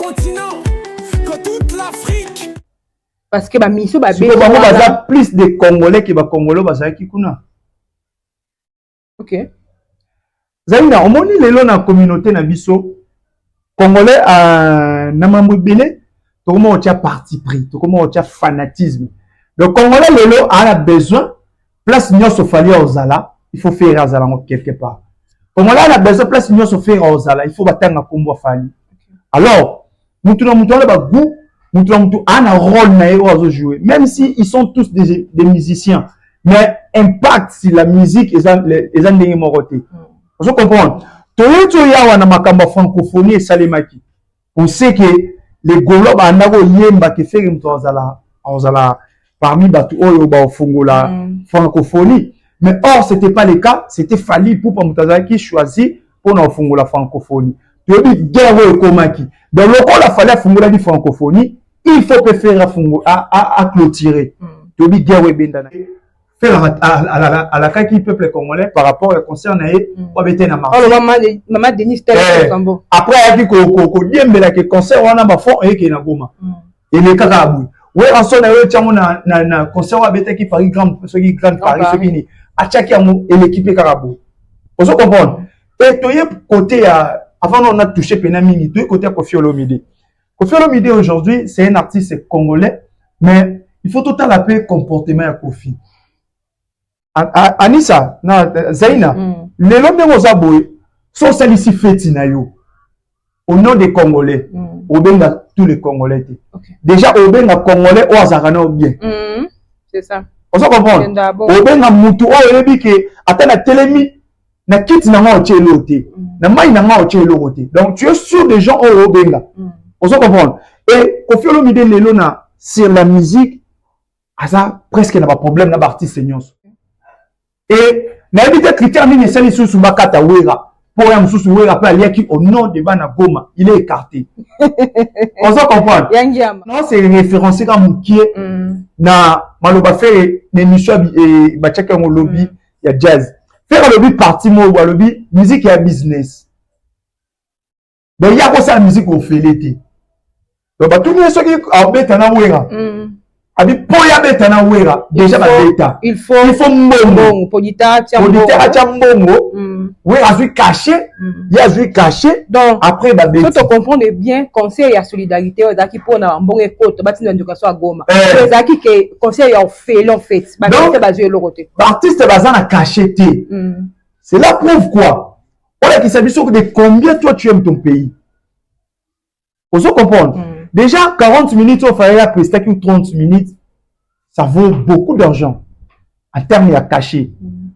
continent, que toute l'Afrique. Parce que bamission Sikoyo bango baza plus de Congolais ke Bacongolais bazalaki kuna. Zali na omoni lelo na communauté na biso congolais, na mambo ebele tokoma kotia parti pris, tokoma kotia fanatisme. Donc Congolais lelo aa na besoin, place nyonso Fally ozala, il faut Ferre azala yango quelque part. Congolais aa na besoin, place nyonso Ferre ozala, il faut batanga nkombo ya Fally. Alors mutu na mutu wana bagoût, mutu na mutu aa na rôle na ye oyo azojouer, même si ils sont tous des musiciens, mais impact sur la musique eza ndenge moko te. Ozo comprendre? Toyeti oyo awa na makambo ya francophonie esalemaki, on sait que les Gaulois banda koyemba ke Ferre moto azala parmi bato oyo baofungola francophonie, mais or c'était pas le cas, c'était Fally Ipupa moto azalaki choisi mpona kofungola francophonie. Toyebi guerre oyo ekomaki. Donc lokola Fally afungolaki francophonie, il faut mpe Ferre aclôturer. Toyebi guerre oyo ebendana. Ferre alakaki peuple congolais par rapport ya concert na ye oyo abete na Marseille. Mama Denis. Après ayaki kodiembelaka concert wana, bafond eyekee na Goma, elekaka ya boye. Werrason na ye otiango na concert oyo abetaki Paris Grand, soki Grand Paris, soki nini, atiaki yango, eleki mpe kaka boye. Ozo comprendre? E toye côté ya, avant on a touché pena mingi, toye côté ya Koffi Olomide. Koffi Olomide aujourd'hui, c'est un artiste congolais, mais il faut totala mpe comportement ya Koffi. Anisa na Zaina, lelo ndenge oza boye, so osalisi feti na yo au nom des Congolais, obenga tous les Congolais te. Déjà obenga Congolais oyo azalaka nao bien. C'est ça. Ozo comprendre? Obenga mutu oyo oyebi ke ata na telemi na kiti na nga, otie eloko te, na mai na nga, otie eloko te. Donc tu es sûr des gens oyo obenga. Ozo comprendre? Et Koffi Olomide lelo na sur la musique aza presque na baproblème na baartiste nyonso. E nayebi te critère nini esali lisusu bakata Wera mpo ya mosusu. Wera mpe aliaki au nom de bana Goma, il est écarté. Ozo comprendre? Non, c'est référencé ka mokie na maloba Ferre na émission batiaki yango lobi ya jazz. Ferre alobi parti moko, alobi musique ya business, donc ya kosala musique ofele te. Donc batuni ye soki abeta na Wera, abi mpo ya beta na Wera, déjà babeta. Il faut il faut mbongo. Producteur atya mbongo. Wera azwi cachet, ye azwi cachet. Donc après babeti. So tocomprendre bien, conseil ya solidarité oyo ezalaki mpona mbongo ekota, batinda éducation ya Goma, ezalaki ke conseil ya ofele. En fait baartiste bazwi eloko te. Baartiste baza na cachet te. Cela prouve quoi? Olakisa biso de combien toi tu aimes ton pays. Ozo comprendre? Déjà 40 minutes oyo Fally aprestaki ou 30 minutes, ça vaut beaucoup d'argent en termes ya cachet.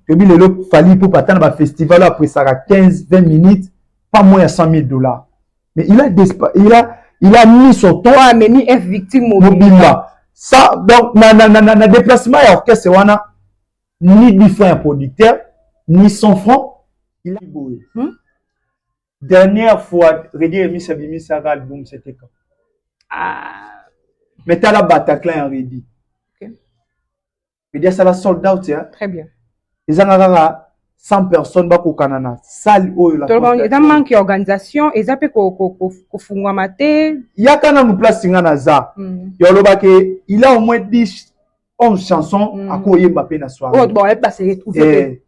Toyebi lelo Fally mpo ata na bafestival oyo aprestaka 15 20 minutes, pas moins ya 100 000 $, mais il a mis son temps. Amemi F Victime. Mobimba. Ça donc na déplacement ya orchestre wana, ni 10 francs ya producteur, ni 100 francs. Il a boye. Dernière fois Reddy Remis abimisaka album, c'était quand? Ah. Mais tala Bataclan ya Reddy. Reddy asala sold out ya Très bien. Ezanga kaka 100 personnes bakokana na salle oyo. Eza manque ya organisation, eza mpe kofungwama te. Yaka nanu place nga naza. Ya olobaki il a au moins 10 11 chansons, akoyemba mpe na soirée. Oh, bon, base retrouver.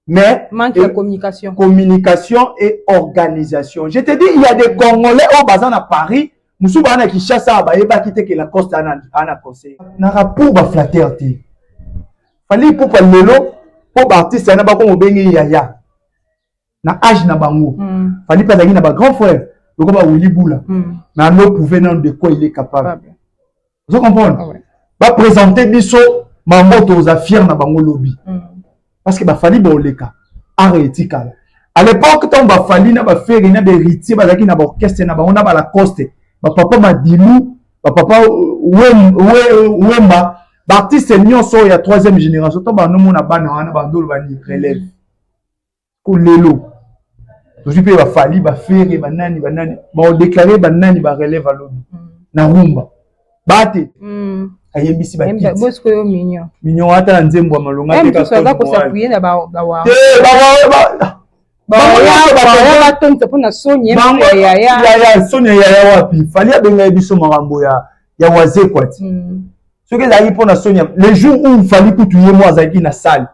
Mais manque de communication. Communication et organisation. Je te dis, il y a des Congolais oyo baza na Paris, mosusu baa na Kinshasa, bayebaki te ke Lacoste ana conseil naka pour baflatter te. Fally Ipupa lelo, mpo baartiste yana bakoma obenge yaya na age na bango. Fally mpe azalaki na bagrand frère lokola bawili bula, mais ano prouve nano de quoi il est capable. Ozo comprendre? Ah ouais. Baprésente biso mambo, toza fier na bango lobi, parce que baFally baoleka art etikala. À l'époque, ntango baFally na baFerre na baHéritier bazalaki na baorchestre na bango na balacoste, bapapa Madilu, bapapa Wemba, baartiste nyonso oyo ya troisième génération, to banomona bana wana bandolo bani relève. Ko lelo tozwi mpe baFally, baFerre, banani banani, baodéclare banani barelève alobi na rumba bate. Ayembisi bakiti. Bosikoyo Mignon. Mignon ata na nzembo ya malonga. Te, aza kos'appuyer na bawa. Te. Batonisa mpona soni yaya, soni yaya wapi? Fally abengai biso makambo ya Wazekwa ti. Soki ezalaki mpona soni, le jour où Fally kutu ye mo azalaki na salle,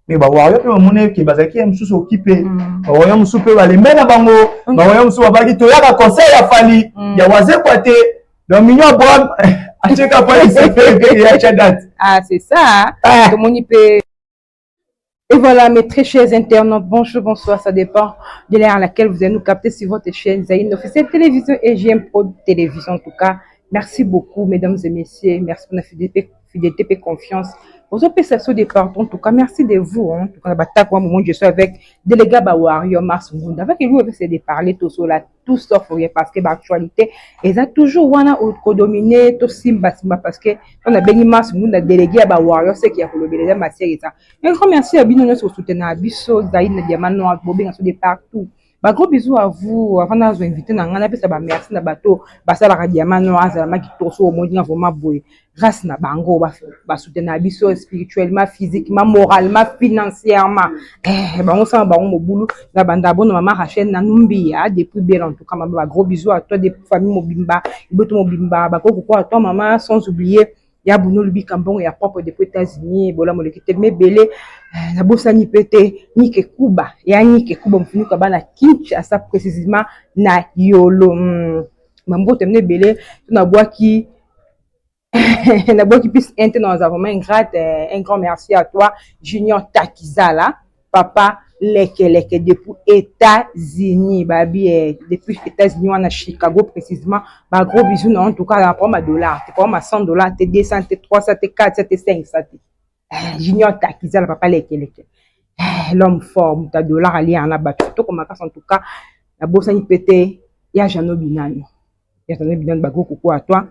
mais bawarrior mpe bamoni ke bazalaki ya mosusu okipe, bawarrior mosusu mpe balembe na bango, bawarrior mosusu babaki toyaka concert ya Fally, ya Wazekwa te. Donc Mignon Abraham atieka pa isefere ya tia date. Ah, c'est ça. Tomoni mpe. Et voilà, mes très chers internautes, bonjour, bonsoir, ça dépend de l'heure à laquelle vous allez nous capter sur votre chaîne Zaïn Officielle Télévision et GM Pro Télévision. En tout cas, merci beaucoup, mesdames et messieurs. Merci pour la fidélité et confiance. Vous avez ça de partout. En tout cas, merci de vous, hein. En tout cas, bah, moment, je suis avec délégué bawarrior Mars Ngunda. Avec lui, on essayer de parler tout cela, tout sauf rien, parce que l'actualité, ils ont toujours wana kodominer tout simba simba, parce que on a béni Mars Ngunda, délégué à bawarrior, c'est qui a les matières et ça. Un grand merci à bino nyonso soutenir biso Zaïn Diamant Noir, bobenga so de partout. Ba gros bisous à vous. Avant nazo invité na ngana pesa ba merci na bato basalaka Diamant Noir azala maki toso omoni nga vraiment boye grâce na bango ba soutenir biso spirituellement, physiquement, moralement, financièrement. Eh, bango sama bango mobulu na banda bono mama Rachel na Numbia depuis bien. En tout cas, mama, ba gros bisous à toi, des familles mobimba, iboto mobimba, ba koko à toi mama, sans oublier ya Buno Lubika, mbongo ya propre depuis États-Unis, bola moleki telema ebele. Nabosani mpe te Nike Kuba ya Nike Kuba, mofunika bana Kinshasa, précisément na Yolo. Bambote mino ebele to nabwaki plus un te naza vraiment ingrate. Un grand merci à toi, Junior Takizala, papa lekeleke depuis États-Unis, babi depuis États-Unis wana, Chicago précisément. Ba gros bisous na en tout cas na ma dollar te, ma 100 $ te, 200 te, 300 te, 400 te, 500 te. Junior Takizala, papa lekeleke, l'homme fort, moto ya dollar alia na bato kitoko makasi. En tout cas, nabosani mpe te ya Jano Binano, ya Jano Binano, bagros coucou à toi.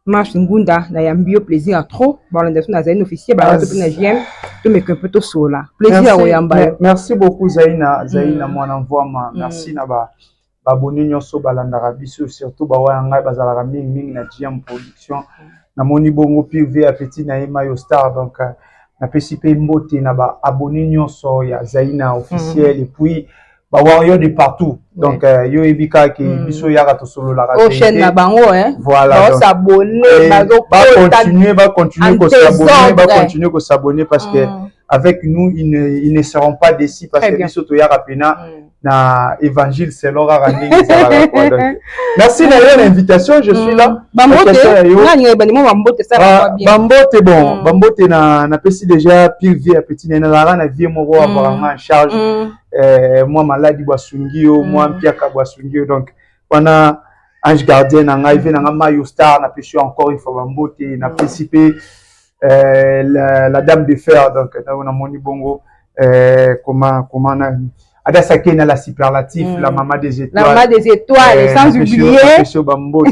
Marche Ngunda, nayambi yo, plaisir ya trop. Balanda so nazali na officier balanda mpe na GM, tomeka mpe tosola, plaisir ya koyamba yo. Merci beaucoup, Zaina, Zaina mwana mvwama. Merci na ba babone nyonso balandaka biso, surtout bawa ya ngai bazalaka mingimingi na GM Production. Namoni bongo pv ya petit na ye Mayo Star. Donc napesi mpe mbote na baabone nyonso ya Zaina Officiel et puis bawarrior de partout. Donc yo oyebi kaka ke biso yaka tosololaka. O chaîne na bango, hein. Voilà. Bas'abonner. Bacontinue, bacontinue kos'abonner, bacontinue kos'abonner, parce que avec nous ils ne seront pas déçus, parce que biso toyaka pena na évangile selon kaka ndenge ezalaka quoi. Donc merci na yo na invitation, je suis là. Bambote nani? Bambote. Bambote, bon, bambote na napesi déjà pire vie ya petit na nazalaka na vie moko azwaka nga en charge, mwa maladi bwasungi yo, mwa mpiaka bwasungi yo. Donc wana ange gardien na ngai, vie na nga Mayo Star, napesi yo encore une fois bambote. Napesi mpe la dame de fer. Donc namoni bongo comment na Adassa Kena, la superlatif, la maman des étoiles. La maman des étoiles, sans oublier. Bambote,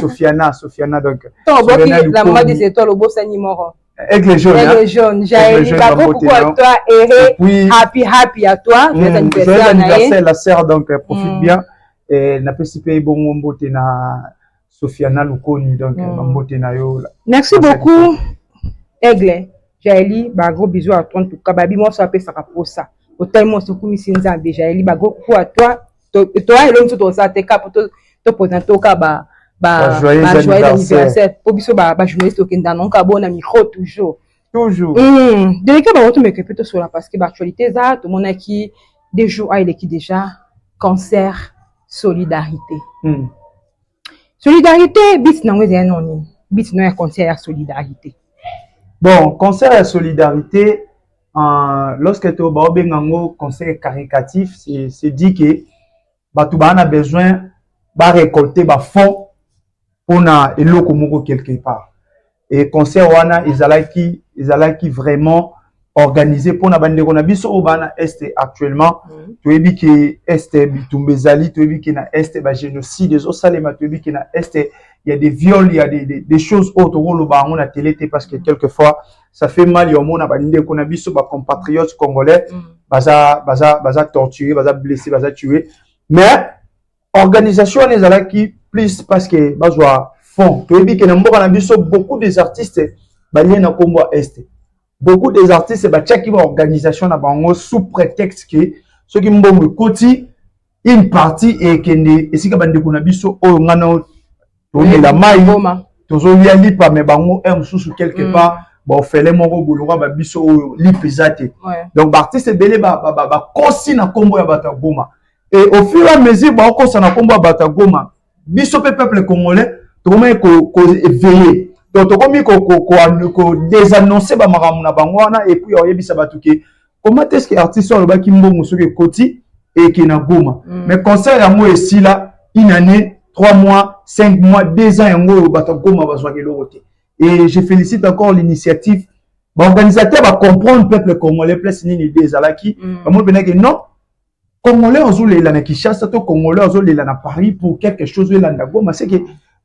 Sofiana, Sofiana, donc. La maman des étoiles, au beau numéro. Aigle jaune. Aigle jaune. Jaëli, beaucoup à toi. Et puis, happy, happy à toi. Joyeux anniversaire. Joyeux anniversaire, la sœur, donc profite bien. Et napesi pe bongo mbote na Sofiana Lukoni, donc mbote na yo. Merci beaucoup. Aigle. Jaëli, bah, gros bisous à toi en tout cas. Babi, moi, ça appelle ça pour ça. Otali mwasi okumisi Nzambe. Jaeli, bagros coucou à toi. Toya elongi so tosala te ka po toprésente oka ba joyeux anniversaire, po biso bajournaliste tokenda nango ka bona micro toujours. Toujours. Délégué, bango tomeka mpe tosola, parce que baactualité eza, tomonaki 2 jours aeleki déjà concert solidarité. Solidarité, but nango ezali no nini? But no ya concert ya solidarité? Bon, concert ya solidarité, lorsque to baobenga yango concert caricatif, c'est dit que bato baa na besoin barécolter bafonds mpona eloko moko quelque part. Et concert wana ezalaki vraiment organisé mpona bandeko na biso oyo baa na Est actuellement. Toyebi ke Est bitumba ezali, toyebi ke na Est bagénocide ezosalema, toyebi ke na Est il y a des viols, il y a des choses oyo tokoloba yango na télé te, parce que quelquefois ça fait mal ya omona bandeko na biso, bacompatriotes congolais, baza torturé, baza blessé, baza tué. Mais organisation wana ezalaki plus parce que bazwa fond. Toyebi ke na mboka na biso beaucoup des artistes balie na nkombo ya Est, beaucoup des artistes batiaki baorganisation na bango sous prétexte ke Soki mbongo ekoti, une partie ekende esika bandeko na biso oyo nga na tomela mai, tozolia lipa, me bango heure mosusu quelque part baofele moko bolokwa babiso oyo lipa eza te. Donc baartiste ebele bakosi na nkombo ya bato ya Goma, et au fur et à mesure baokosa na nkombo ya bato ya Goma, biso mpe peuple congolais tokomi koéveiller. Donc tokomi kodésannoncer bamakambo na bango wana, et puis oyebisa bato ke comment est ce que artiste oyo alobaki mbongo soki ekoti eke na Goma, mais concert yango esila une année, 3 mois, 5 mois, 2 ans, yango oyo bato ya Goma bazwaka eloko te. Et je félicite encore l'initiative, baorganisateur bacomprendre peuple congolais place nini idée ezalaki. Bamoni mpenake non, Congolais azolela na Kinshasa to Congolais azolela na Paris pour quelque chose oyo elanda Goma, c'est que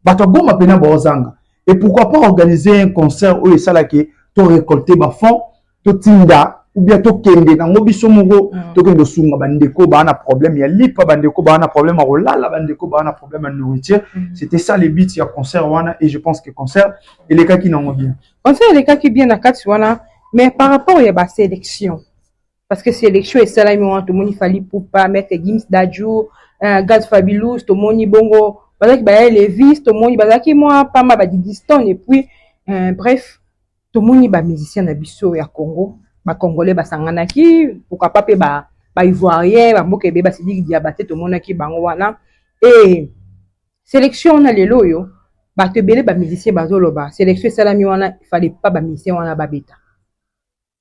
bato ya Goma mpena baozanga. Et pourquoi pas organiser un concert oyo esalaki to récolter bafonds, totinda ou bien tokende nango biso moko, tokende osunga bandeko baa na problème ya lipa, bandeko baa na problème ya kolala, bandeko baa na problème ya nourriture. C'était ça le but ya concert wana, et je pense que concert elekaki nango bien. Concert elekaki bien na kati wana, mais par rapport ya basélection, parce que sélection esalami wana, tomoni Fally Ipupa, Maître Gims, Dadju, Gaz Fabilous, tomoni bongo bazalaki baya Levis, tomoni bazalaki mwa pamba baDidi Stone, et puis bref, tomoni bamusicien na biso ya Congo, bacongolais basanganaki, pourquoi pas mpe baivoirien, bamboka ebele, baSidiki Diabaté, tomonaki bango wana. E sélection wana, lelo oyo bato ebele, bamusicien bazoloba sélection esalami wana, fallait pas bamusicien wana babeta,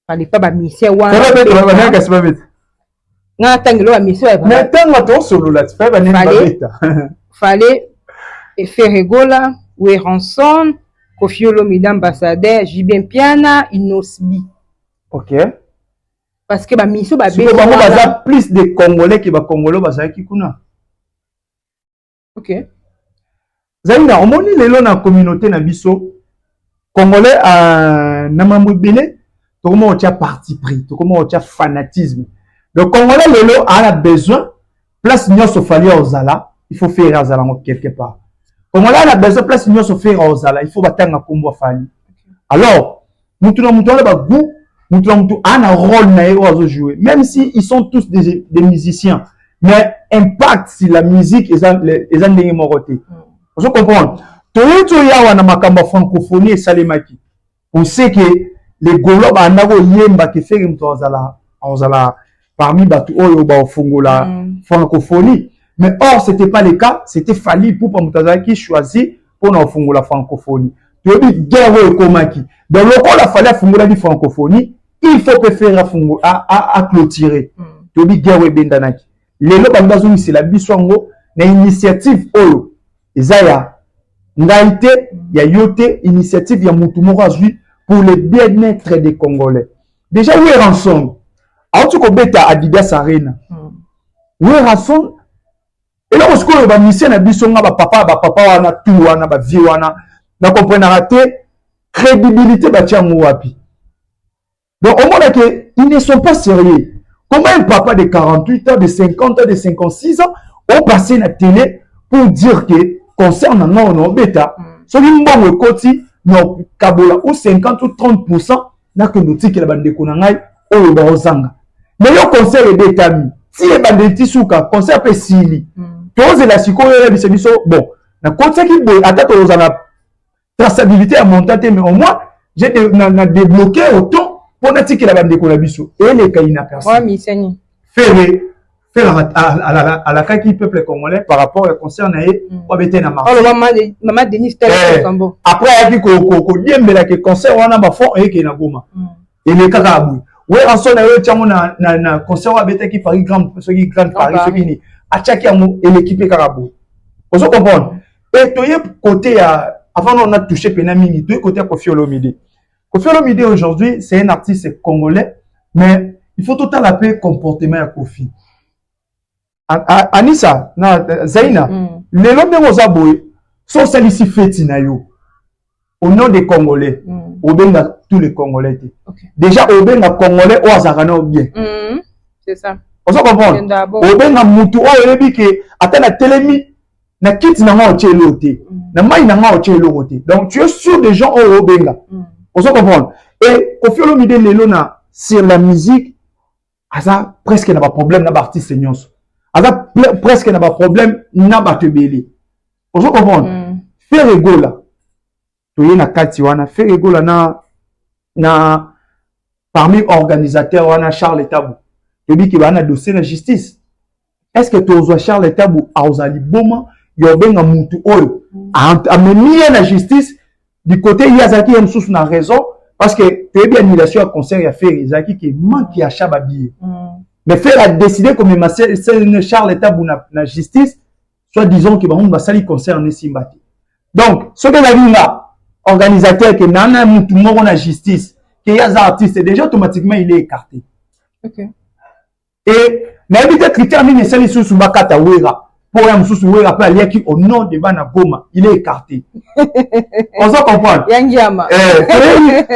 fallait pas bamusicien wana. Kasi babeta. Nga ntangelo bamusicien. Mais ntango tosolola ti fallait banini babeta? Fallait Ferre Gola, Werrason, Koffi Olomide ambassadeur, JB Mpiana, Innoss'B. Parce que bamusicien babeta, bango baza plus de Congolais ke bacongolais bazalaki kuna. Zaina, omoni lelo na communauté na biso congolais, na mambo ebele tokoma kotia parti pris, tokoma kotia fanatisme. Donc Congolais lelo aa na besoin place nyonso Fally ozala, il faut faire azala yango quelque part. Congolais aa na besoin place nyonso Ferre ozala, il faut batanga nkombo aFally. Alors mutu na mutu wana bagoût, mutu na mutu aa na rôle na ye oyo azojouer, même si ils sont tous des musiciens, mais impact sur la musique eza ndenge moko te. Ozo comprendre? Toyeti oyo awa na makambo ya francophonie esalemaki, on sait que les Gaulois banda koyemba ke Ferre moto azala parmi bato oyo baofungola francophonie, mais or c'était pas le cas, c'était Fally Ipupa moto azalaki choisi mpona kofungola francophonie. Toyebi guerre oyo ekomaki. Donc lokola Fally afungolaki francophonie, il faut mpe Ferre aclôturer. Toyebi guerre oyo ebendanaki. Lelo bango bazongisela biso yango na initiative oyo eza ya ngai te, ya yo te, initiative ya mutu moko azwi pour le bien-être des Congolais. Déjà Werrason auti kobeta Adidas Arena. Werrason eloko sikoyo bamusicien na biso, nga bapapa, bapapa wana tu wana bavie wana, na comprenaka te crédibilité batia yango wapi. Donc omona ke ils ne sont pas sérieux. Comment un papa de 48 ans, de 50 ans, de 56 ans opasse na télé pour dire que concert na nga na obeta, soki mbongo ekoti na kabola ou 50 ou 30%, nakende otikela bandeko na ngai oyo baozanga? Mais yo, concert ebetami ti ebandeli ti suka, concert mpe esili, tozela sikoyo oyebisa biso: bon, nakotiaki boye, ata tozala na traçabilité ya montant te, mais au moins j'ai na débloqué autant mpo natikela bandeko na biso. Eleka inaperçu. Ferre, Ferre alakaki peuple congolais par rapport ya concert na ye oyo abete na Mars. Mama Denis. Après ayaki kodiembelaki concert wana, bafond eyekei na Goma. Elekaka boye. Werrason na ye otiango na concert oyo abetaki Paris Grand, soki Grand Paris, soki nini, atiaki yango, eleki mpe kaka boye. Ozo comprendre? Et toye côté ya, avant on a touché pena mingi, toye côté ya Koffi Olomide. Koffi Olomide aujourd'hui, c'est un artiste congolais, mais il faut totala mpe comportement ya Koffi. Anisa na Zaina, lelo ndenge oza boye, so osalisi feti na yo au nom des Congolais, obenga tous les Congolais te. Déjà obenga Congolais oyo azalaka nao bien. C'est ça. Ozo comprendre? Obenga mutu oyo oyebi ke ata na telemi na kiti na nga, otie eloko te, na mai na nga otie eloko te. Donc tu es sûr des gens oyo obenga. Ozo comprendre? Et Koffi Olomide lelo na sur la musique, Aza presque na baproblème na baartiste nyonso, aza presque na baproblème na bato ebele. Ozo comprendre? Ferre Gola, toye na kati wana, Ferre Gola na parmi organisateur wana, Charles Tabu, toyebi ke baa na dossier na justice. Est ce que tozwa Charles Tabu azwa liboma ya obenga mutu oyo amemi ye na justice? Du côté ye azalaki ye mosusu na raison, parce que toyebi annulation ya concert ya Ferre ezalaki ke manque ya achat babillet. Mais Ferre a décidé komema Charles Tabu na justice, soit disant ke bango basali concert na esimba te. Donc soki ezalaki nga organisateur, ke nana mutu moko na justice, ke ye aza artiste, déjà automatiquement il est écarté. Et nayebi te critère nini esali lisusu bakata Wera, mpo ya mosusu Wera mpe aliaki au nom de bana Goma, il est écarté. Ozo comprendre? Yangiama.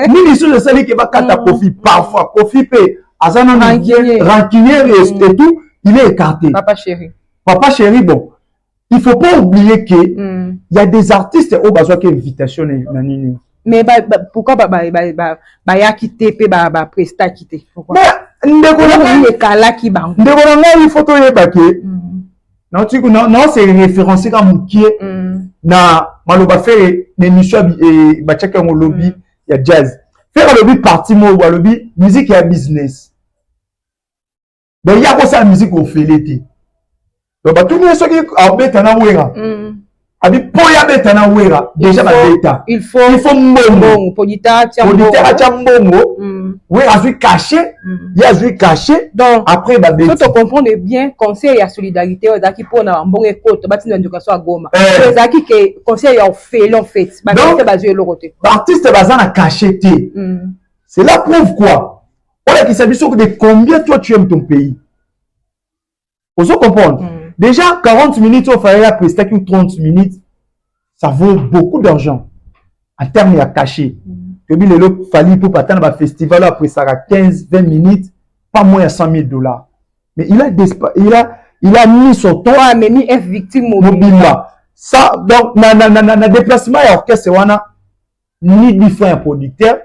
Nini lisusu esali ke bakata Kofi? Parfois Kofi mpe aza nano rancunier et tout, il est écarté. Papa Chéri. Papa Chéri, bon, il faut pas oublier que il y a des artistes oyo bazwaki invitation na nini. Mais ba, pourquoi bayaki te mpe baprestaki te? Mais ndeko na ngai, ekalaki bango. Ndeko na ngai, il faut toyeba ke nao se référence ka mokie na maloba Ferre na émission batiaki yango lobi ya jazz. Ferre alobi parti moko, alobi musique ya business, donc ya kosala musique ofele te. Donc batuni ye soki abeta na Wera, abi mpo ya abeta na Wera, déjà babeta. Il faut il faut mbongo. Producteur. Atya mbongo, Wera azwi cachet, ye azwi cachet. Donc après babeti. So tocomprendre bien, conseil ya solidarité oyo ezalaki mpona mbongo ekota, batinda ndeko so agoma, ezalaki ke conseil ya ofele en fait, baartiste bazwi eloko te. Baartiste baza na cachet te. Cela prouve quoi? Olakisa biso de combien toi tu aimes ton pays. Ozo comprendre? Déjà 40 minutes oyo Fally aprestaki ou 30 minutes, ça vaut beaucoup d'argent en termes ya cachet. Toyebi lelo Fally mpo ata na bafestival oyo aprestaka 15 20 minutes, pas moins ya 100 000 $, mais il a mis son temps. Amemi F Victime. Mobimba. Ça donc na déplacement ya orchestre wana, ni 10 francs ya producteur,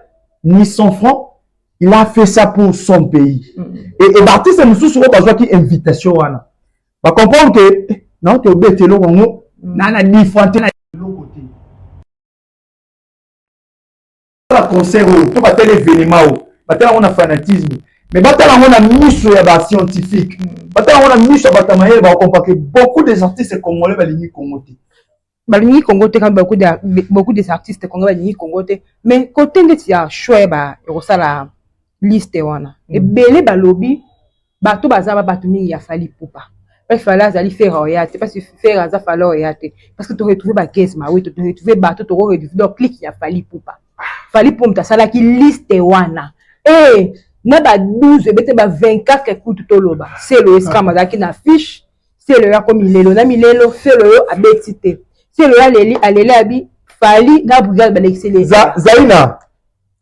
ni 100 francs, il a fait ça pour son pays. Et baartiste mosusu oyo bazwaki invitation wana bacomprendre ke naote obeta eloko yango na 10 francs te, na eloko te. Concert oyo to batala, événement oyo batala yango na fanatisme, mais batala yango na miso ya bascientifique, batala yango na miso ya bato ya mayele, bakokomprendre que beaucoup des artistes congolais balingi Congo te. Balingi Congo te. Quand beaucoup des artistes congolais balingi Congo te, mais côté ndeti ya choix ya kosala liste wana, ebele balobi bato baza ba bato mingi ya Fally Ipupa, parce Fally azali Ferre oya te, parce Ferre aza Fally oya te, parce que toretrouve bakese mawe, toretrouve bato, tokoretrouve donc clique ya Fally Ipupa. Fally mpo moto asalaki liste wana e na ba 12 ebete ba 24 kutu toloba selo esika azalaki na fiche. Selo oyo akomi lelo na milelo, selo oyo abeti te, selo oyo aleli aleli abi Fally na brigade balekiseli. Zaina,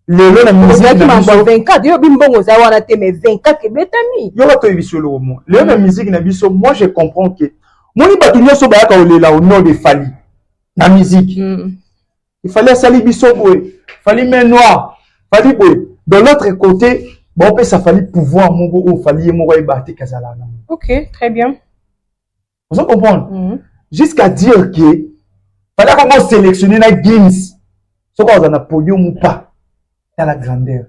lelo na musique na biso 24, yo bimbongo oza wana te, mais 24 ebetami. Yo bato oyebi biso eloko mo lelo na musique na biso, moi je comprends que moni bato nyonso bayaka kolela au nom de Fally na musique. Fally asali biso boye, Fally main noire, Fally boye. De l'autre côté baopesa Fally pouvoir moko oyo Fally ye moko ayeba te kazala nango. Ok, très bien. Ozo comprendre? Jusqu'à dire que Fally akongo sélectionner na Gims soki aza na podium ou pas. Dans la grandeur,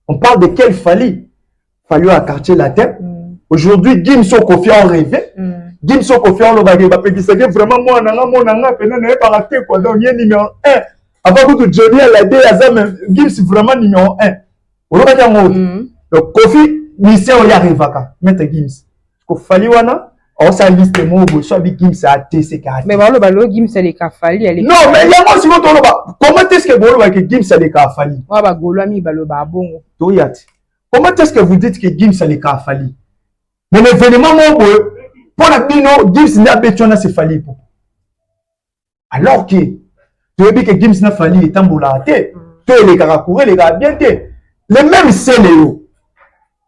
on parle de quel Fally? Fally oyo ya Quartier Latin. Aujourd'hui Gims oyo Kofi en rêvé. Gims oyo Kofi olobaki bapekisaki vraiment mwana nga, mona nga pene nayebaka te quoi. Donc ye numéro 1 avant kutu Johnny Hallyday aza, Gims vraiment numéro 1, olobaki yango te. Donc Kofi musicien oyo arrivaka, maître Gims, kofali wana aosala liste moko boye, so abi Gims ateseka. Mais baloba lo Gims aleka Fally, aleka. Non, mais yango sikoyo toloba, comment est ce que bolobaki Gims aleka Fally? Wa bagolwa mingi baloba bongo. Toya te. Comment est ce que vous dites que Gims aleka Fally, mais l'événement moko boye mpo na bino Gims nde abeti wana, c'est Fally po, alors que toyebi ke Gims na Fally etambolaka te, to elekaka courant elekaka bien te. Le même sele yo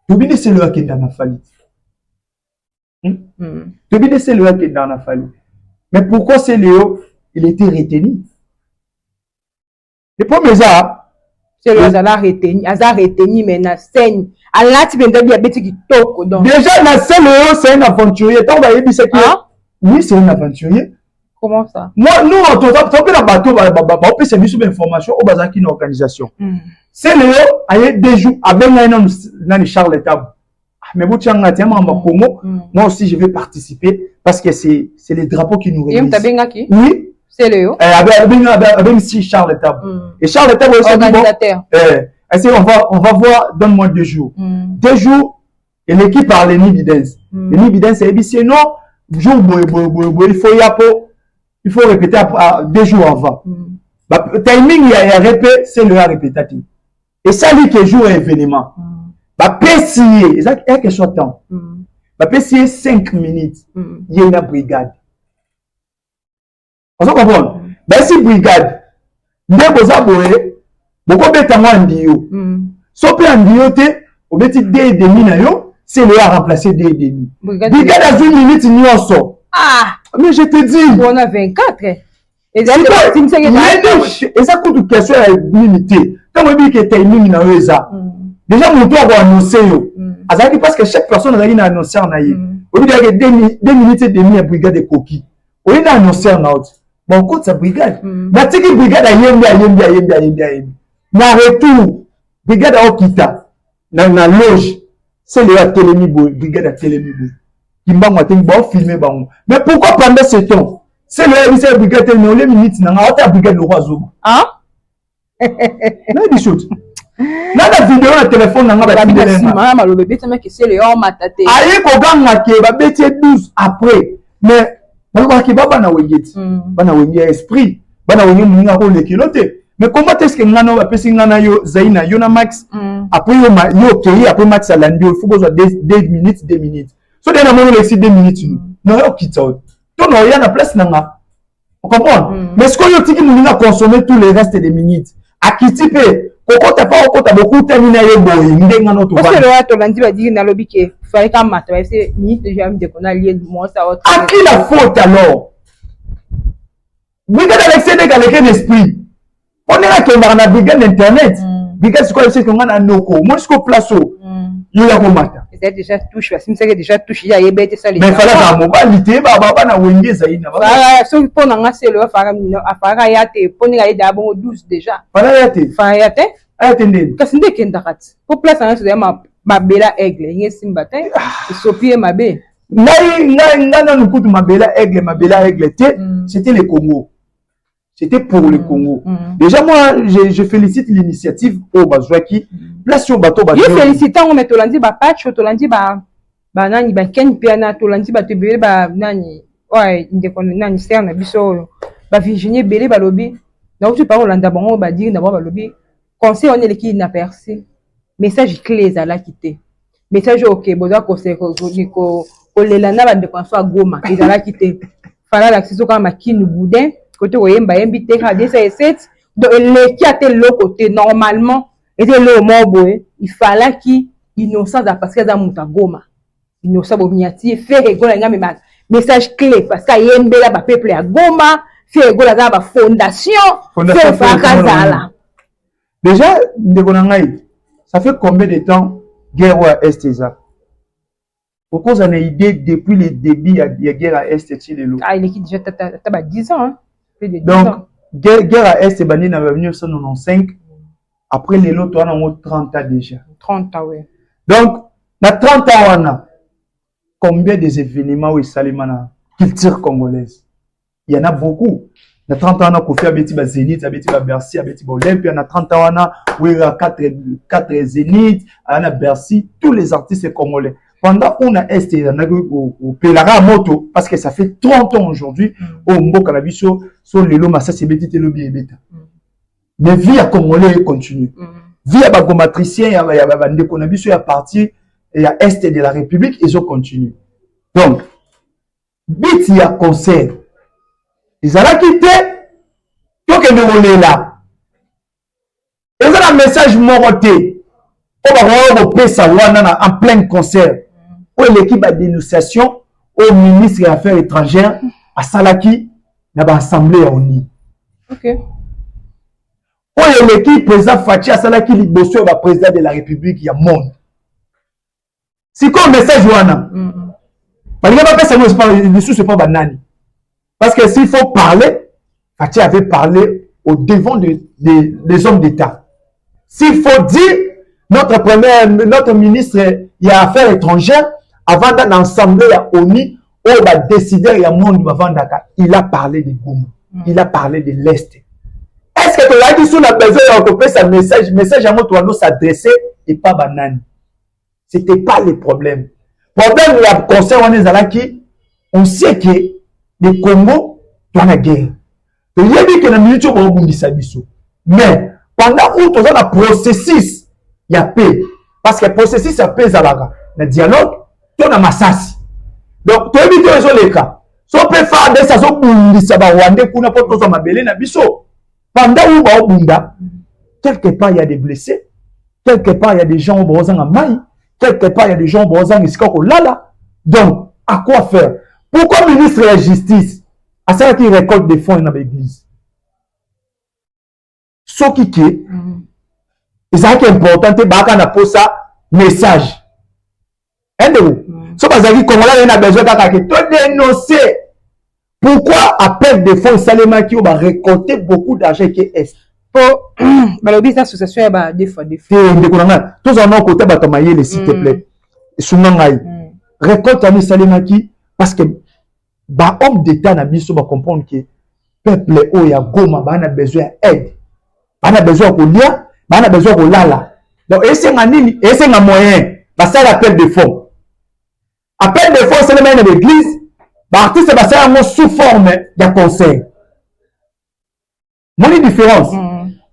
toyebi nde sele oyo akenda na Fally. Toyebi nde sele oyo akendaka na Fally, mais pourquoi sele oyo il était retenu? Le problème eza Celeo azala retenu, aza retenu, mais na scène alati mpenza bi abeti kitoko. Donc déjà na scène oyo, c'est un aventurier. Ntango bayebisaki, ah? Oui, c'est un aventurier. Comment ça? Moi, nous, toza mpe na bato baopesa biso bainformation oyo bazalaki na organisation. Celeo aye 2 jours, abengai nanu nani, Charles Tabu. Ah, mais botianga ti makambo ya Congo. Moi aussi, je vais participer parce que c'est les drapeaux qui nous réunissent. Abengaki, oui. Celeo. Abengisi Charles Tabu et Charles Tabu organisateur. Bon, est on va voir, donne-moi 2 jours. 2 jours et l'équipe par Lenny Bidens. Lenny Bidens ayebisi non, jour boye boye boye boye, il faut ya po il faut répéter à 2 jours avant. Ba, timing ya répé, c'est le répéta te. Esali ke jour ya événement, bapesi ye, eza question temps, bapesi ye 5 minutes, ye na brigade. Ozo comprendre? Bayesi brigade nde boza boye, bokobeta ngo andiyo. So mpe andiyo te, obeti 2 et demi na yo, c'est le a remplacé 2 et demi. Brigade azwi minute nyonso. Ah. Mais je te dis. On a 24. Eza kutu question ya nini te. Ntango oyebi ke timing na yo eza déjà, moto akoannonce yo azalaki, parce que chaque personne azalaki na annonceur na ye. Oyebi kaka 2 minutes et demi ya brigade ekoki, oye na annonceur na yo ti bon, okotisa brigade. Batiki brigade, ayembi, ayembi, ayembi, ayembi, ayembi. Na retour, brigade aokita na loge, Celeo atelemi boye, brigade atelemi boye, Kimbangu atelemi, baofilme bango. Mais pourquoi pendant ce temps, Celeo ayebisa ya brigade telemi, olie minute na nga, ota brigade lokwa azoba? Ah? Nayebi so ti na video na telefone na nga. Batindelenga maloba ebetamaki, Celeo omata te. Aye koganga ke babeti ye 12 après, mais balobaka ba bana Wenge ti bana Wenge ya esprit, bana Wenge moninga akolekelo te. Mais comment est ce que nga na bapesi nga na yo zai na yo na Max, après yo yo okei, après Max alandi yo, il faut bozwa 2 minutes, 2 minutes. So de namoni olekisi 2 minutes, na yo okita oyo to na oya na place na nga, ocomprendre? Mais sikoyo otiki moninga consommer tout le reste des minutes, akiti mpe kokota mpa okota, bokutani na ye boye ndenge na Osele tolandi badiri, nalobi ke fallait kamata bayebisi minute déjà, ndeko na lie mwasa. À qui la faute alors? Brigade Alexis ndenge aleki na esprit mpo ndenge akendaka na brigade internet. Brigade sikoyo ayebisi nga na noko omoni sikoyo place oyo yo ya komata. Ezali déjà touche, basimisaki déjà touche, ye ayeba ete sala. Mais fallait azala mobali te, bana Wenge ezali na Soki mpo na nga, Celeo afalaka ya te, mpo ndenge ayedaka bongo 12 déjà. Fallait ya te. Fala ya te. Aya te ndeni? Kasi nde ekendaka ti po place na nyonso ezali mabela aigle, enge esimba te, esopi ye mabe. Ngai nanu kutu mabela aigle, mabela aigle te. C'était le Congo, c'était pour le Congo. Déjà moi, je félicite l'initiative oyo bazwaki place oyo bato. Yo félicite yango, mais tolandi bapatch, tolandi banani, baken mpe tolandi bato ebele, banani oyo, ndeko nani, sere na biso oyo, bavirginie ebele balobi, nauti mpa kolanda bango, badiri na bango, balobi conseil wana eleki na perci, message clé ezalaki te. Message oyo oke boza kolela na bandeko na so ya Goma ezalaki te. Fala alakisi so kaka makinu boudin kote koyemba, yembi te kaka 207. Donc eleki ata eloko te. Normalement eza eloko moko boye, ifalaki Innocent aza, parce que aza moto agoma Innocent bomiati ye. Ferre Gola alingi amema message clé parce que ayembela bapeuple ya Goma. Ferre Gola aza na bafondation, Ferre falaka azala. Déjà, ndeko na ngai, ça fait combien de temps guerre oyo ya Est eza? Okoza na idée depuis le début ya guerre ya Est ti lelo? Ah, eleki déjà ata ba 10 ans, hein? Plus de 10 Donc ans. Guerre ya Est ebandi na 1995, après lelo toza nango 30 ans déjà. 30 ans, oui. Donc na 30 ans wana, combien des événements oyo esalema na culture congolaise? Il y en a beaucoup. Na 30 ans wana, Kofi abeti bazénith, abeti babercy, abeti baolympia. Na 30 ans wana, Wera 4, 4 zénith, aya na Bercy. Tous les artistes congolais pendant on na Est ezandaki kopelaka ya moto, parce que ça fait 30 ans aujourd'hui oyo mboka na biso so lelo masasi ebeti te, lobi ebeta, mais vie ya congolais econtinue, vie ya bagomatricien, ya bandeko na biso ya partie ya Est de la République ezocontinue. Donc biti ya concert ezalaki te, tokende kolela, eza na message moko te oyo bakoka kopesa wana na en plein concert oyo eleki badénonciation oyo ministre ya Affaires étrangères asalaki na baassemblée ya ONU. Oyo eleki, président Fatshi asalaki liboso ya baprésident de la République ya monde. Sikoyo message wana balingi bapesa yango lisusu epa banani? Parce que s'il faut parler, Fatshi avait parlé au devant des hommes d'État. S'il faut dire, notre premier, notre ministre ya Affaires étrangères avanda na assemblée ya ONU oyo badécideur ya monde bavandaka. Il a parlé de Goma, il a parlé de l'Est. Est ce que tozalaki so na besoin ya kopesa message? Message yango towando s'adresser epa banani? C'était pas le problème. Problème ya concert wana ezalaki, on sait que le Congo toza na guerre, toyebi ke na minute oyo baobundisa biso, mais pendant où toza na processus ya paix, parce que processus ya paix ezalaka na dialogue to na masasi. Donc toyebi te ezoleka so mpe FARDC azobundisa barwandais kuna mpo tozwa mabele na biso. Pendant où baobunda, quelque part il y a des blessés, quelque part il y a des gens oyo baozanga mai, quelque part il y a des gens oyo baozanga esika kolala. Donc à quoi faire? Pourquoi ministre ya Justice asalaki récolte de fonds na baéglise soki ke ezalaki important te? Baaka na posa message endeko so bazalaki Congolais aye na besoin kaka ke todénonce. Pourquoi appel de fonds esalemaki oyo barécolte beaucoup d'argent eke Est? Po balobi eza association ya ba deux fois deux fois. Te, ndeko na ngai, tozala na kota bato ya mayele, s'il te plaît, esunga ngai. Récolte yango esalemaki parce que bahomme d'État na biso bacomprendre ke peuple oyo ya Goma baa na besoin ya aide, baa na besoin ya kolia, baa na besoin ya kolala. Donc esenga nini? Esenga moyen. Basala appel de fonds. Appel de fonds esalemaki na baéglise, baartiste basala yango sous forme ya concert. Moni différence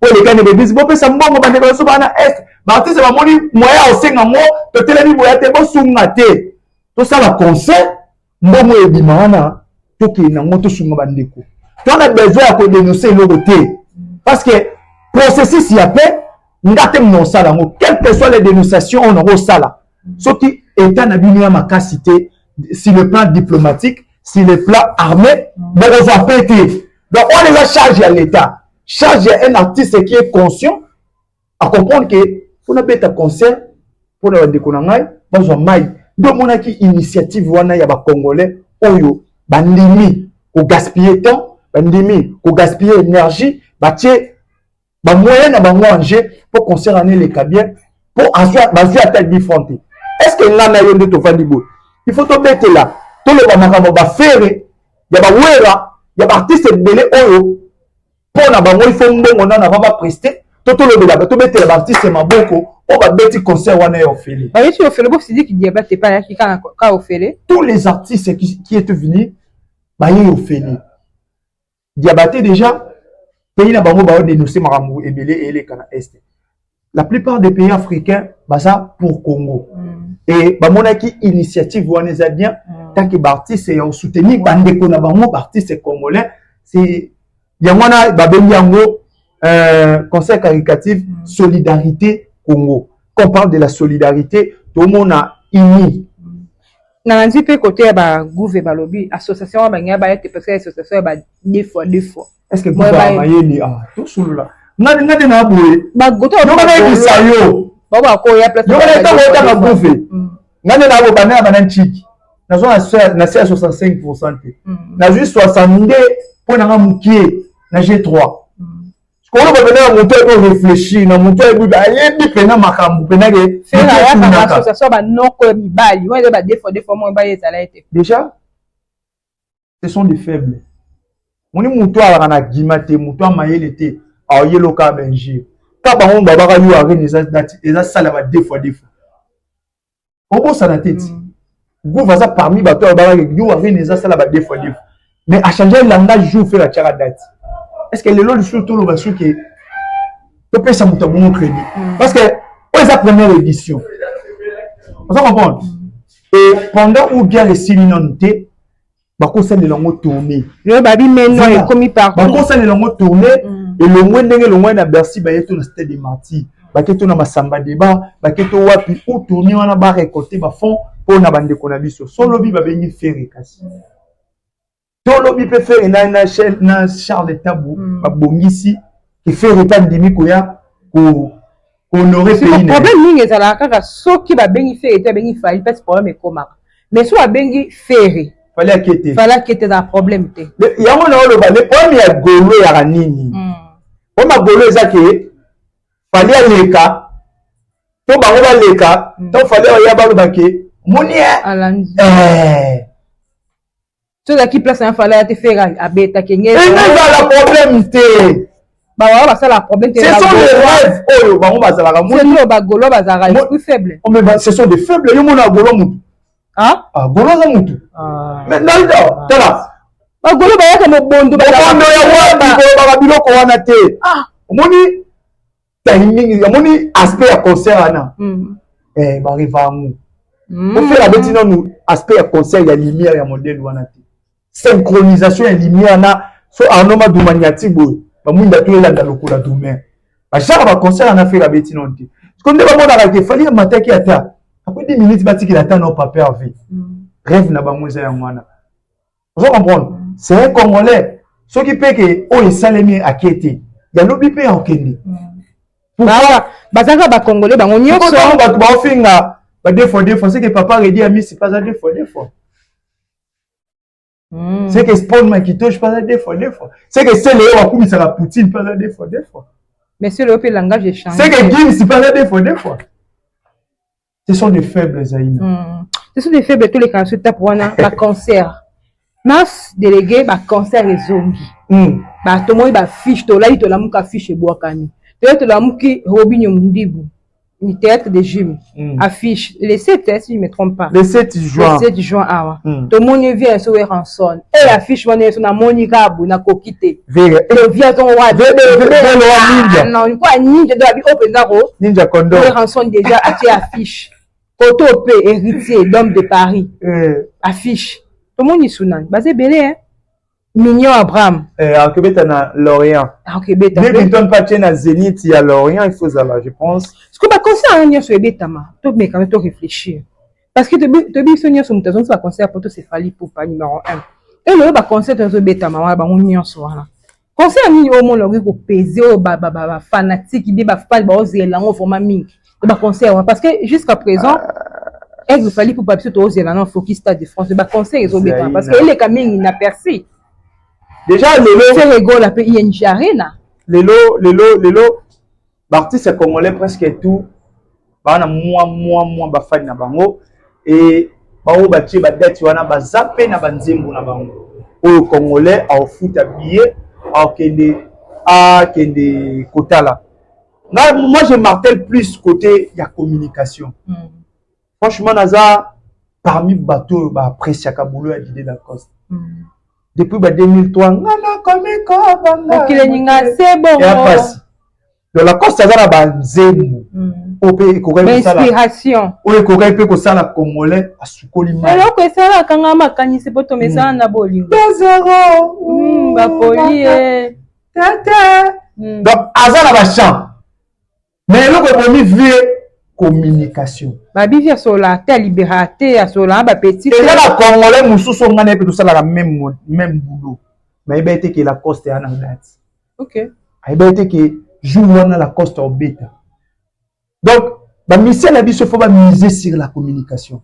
oyo elekani na baéglise: bopesa mbongo, bandeko biso baa na Est. Baartiste bamoni moyen ya kosenga ngo, totelemi boya te, bosunga te, tosala concert, mbongo ebima wana, tokende nango tosunga bandeko. Toza besoin ya kodénonce eloko te, parce que processus ya paix, nga te mona osala yango. Quelle que soit les dénonciations oyo nango osala, soki état na bino ya makasi te sur le plan diplomatique, sur le plan armé, bokozwa mpe te. Donc wana eza charge ya l'État, charge ya un artiste qui est conscient à comprendre que mpona beta concert mpona bandeko na ngai bazwa mai. Nde omonaki initiative wana ya bacongolais oyo bandimi kogaspiller temps, bandimi kogaspiller énergie, batie bamoyen na bango en jeu mpo concert wana eleka bien, mpo bazwi ata 10 franc te. Est ce que nga na yo nde tovandi boye, il faut tobetela, toloba makambo baFerre, ya baWera, ya baartiste ebele oyo mpo na bango il faut mbongo nano avant baprester, to tolobela, tobetela baartiste maboko oyo babeti concert wana ya ofele? Babeti ofele bo Sidiki Diabaté pa ayaki kaka ofele. Tous les artistes qui étaient venus baye ofele. Diabaté déjà, pays na bango baodénonce makambo ebele eleka na Est. La plupart des pays africains baza pour Congo et bamonaki initiative wana eza bien tant que baartiste ya kosoutenir bandeko na bango baartiste congolais. C'est yango wana babengi yango concert caritatif Solidarité Congo. Quand on parle de la solidarité, tomona uni. Nalandi mpe kote ya bagouve, balobi association wana bangai baya te parce que association ya ba deux fois deux fois. Est ce que gouve ya mayele? Ah, tosolola nga nde na boye. Bagoto. Yoka, nayebisa yo. Bakoya place. Yoka, na ntango otanga gouve, nga nde na boye, banda na banda ntiki, nazwa na se ya 65 % te, nazwi 62 mpo nanga mokie na G3. Koloba pena ya moto ayebi réfléchir, na moto ayebi, ayebi pena makambo pena ke Association banoko ya mibali wana eza ba deux fois deux fois, mo mibali ezala ete. Déjà ce sont des faibles. Moni moto alaka na gima te, moto amayele te, aoyeloka bainjure ka bango babaka yo arene eza sala ba deux fois deux fois. Obosana te ti gouve aza parmi bato oyo babaka yo arene eza sala ba deux fois deux fois, mais achange langage jour Ferre atiaka date. Est ce que lelo lisusu toloba soki topesa moto abongo crédit? Parce que oyo eza première édition, oza comprendre? Et pendant où guerre esili nanu te, bakosalela yango tournée. Babi meno ekomi partout. Bakosalela yango tournée elongwe ndenge elongwe na Bercy, baye to na Stade de Martyr, bake to na Masamba Débat, bake to wapi ou tournée wana barécolte bafonds mpo na bandeko na biso. So lobi babengi Ferre, kasi tolobi mpe Ferre na Charles Tabu babongisi. Ke Ferre mpe andimi koya kohonorer pays na ye. Problème mingi ezalaka kaka soki babengi Ferre te, babengi Fally, mpasi problème ekomaka. Mais soki babengi Ferre, Fally ake te. Fally ake te, ezala problème te. Yango na oloba, le problème ya golo eyaka nini? Problème ya golo eza ke Fally aleka to bango baleka. Ntango Fally aya, baloba ke moni. Alandi. So ezalaki place na Fally aya te, Ferre abetaki nge. Ezala problème te. Bawawa basala problème te. Ce sont les rêves oyo bango bazalaka. Moni bagolo bazalaka esprit faible. Oh, mais ce sont des faibles. Yo mona golo mutu? Ah. Ah, golo aza mutu. Mais nalida, tala. Bagolo bayaka mobondo. Mobondo ya wapi? Kolobaka biloko wana te. Omoni timing, omoni aspect ya concert wana, bariva yango. O Ferre abeti nanu aspect ya concert ya lumière ya modèle wana te, synchronisation ya lumière na so Arnaud Maduma nyati boye, bamwinda to elanda lokola dumer, bachaka baconcert wana. Ferre abeti nano te. Siko nde bamonaka ke Fally amataki, ata après 10 minutes batikela ata no Papa Hervé. Rêve na bango eza yango wana. Ozo comprendre, c'est un Congolais. Soki mpe ke oyo esalemi ake te, yalobi mpe akokende. Bazalaka bacongolais bango nyonso. Ntango bato baofinga ba deux fois deux fois, c'est que papa Redi Amisi pas deux fois deux fois. C'est que Spawn Makitosh pas deux fois deux fois. C'est que c'est Léo akumisaka Poutine pas deux fois deux fois. Mais c'est le langage échange. C'est que Gims pas deux fois deux fois. Ce sont des faibles, Zaïna. Ce sont des faibles. Tous les cancers tape wana ba concert. Mas délégué, ba concert ezongi. Ba tomoni ba fiche, tolali, tolamuka, fiche ebwakami. Toye tolamuki, Robinio Mundibu. Du théâtre de Gym. Affiche le 7, hein, si je ne me trompe pas. Le 7 juin. Le 7 juin awa. Tomoni vient so Werrason. Et affiche wana so na moni kabu na koki te. Vere. Le vient son wa. Ninja. Non, quoi, ninja do abi open zaro. Ninja Condor. Werrason déjà atie affiche. Koto pe Héritier, l'homme de Paris. Affiche. Tomoni sunani. Baze belé, hein. Mignon Abraham. Akobeta na Lorient. Akobeta. Bill Patie na Zénith ya Lorient, il faut zala, je pense. Parce que baconcert yango nyonso ebetama, tomeka to réfléchir. Parce que toyebi biso nyonso, moto azongisi baconcert po to Fally Ipupa numéro 1. Elelo baconcert ezobetama wana, bango nyonso wana. Concert nini oyo mona okoki kopese oyo bafanatiques bie bafans baozela yango vraiment mingi baconcert wana? Parce que jusqu'à présent, Aigle Fally Ipupa, biso toozela na Focus Stade de France. Baconcert ezobetama parce que eleka mingi na Percy. Déjà lelo. Ferre Gola mpe ING Arena. Lelo baartiste congolais presque tout baa na mwa bafani na bango e baoyo batie badate wana, baza mpe na banzembo na bango oyo Congolais aofuta billet, akende kotala. Nga, moi, je martèle plus côté ya communication. Franchement, naza parmi bato oyo baappréciaka boulot ya Didier Lacoste depuis ba 2003. Nga nakomi kobanga. Mokili eninga se bongo. Ya pasi. Donc Lacoste aza na banzembo oyo mpe ekokaki kosala inspiration. Oyo ekokaki mpe kosala Congolais asukoli mai. Eloko esalaka nga makanisi po tomesana na bolingo. Zero. Bapoli ye. Tete. Donc aza na bachant, mais eloko ebomi vie, communication. Babivi asola te, alibéra te, asola na bapetits. Eza na Congolais mosusu oyo ngai na ye mpe tosalaka même boulot, mais ayeba ete ke Lacoste ya na date. Ayeba ete ke jour wana Lacoste obeta. Donc bamusiciens na biso, faut bamiser sur la communication.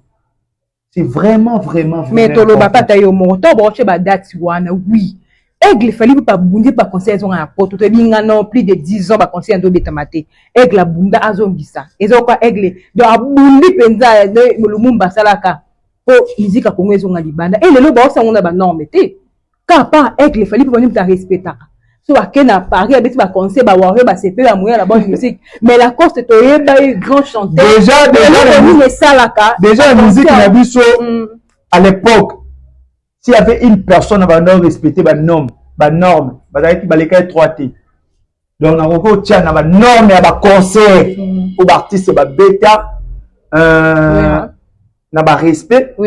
C'est vraiment vraiment vraiment Mais toloba pata yo moko to baotie badate wana. Oui, Aigle Fally mpe babundi baconcert ezonga na Poto. Toyebi nga non plus de 10 ans baconcert yango obetama te. Aigle abunda, azongisa, eza oka Aigle. Donc abundi mpenza, Lumumba asalaka mpo musique ya Congo ezonga libanda. E lelo baosango na banorme te kaka par Aigle Fally mpe bani moto arespectaka. So ake na Paris, abeti baconcert, bawarrior basepeli, bamoya na bonne musique. Mais Lacoste, toyeba ye grand chanteur. Déjà. Nini esalaka? Déjà la musique na biso, à l'époque, s'il y avait une personne abanda respecter banorme, bazalaki balekaki 3 te. Donc nakoki kotia na banorme ya baconcert oyo baartiste babeta na barespect,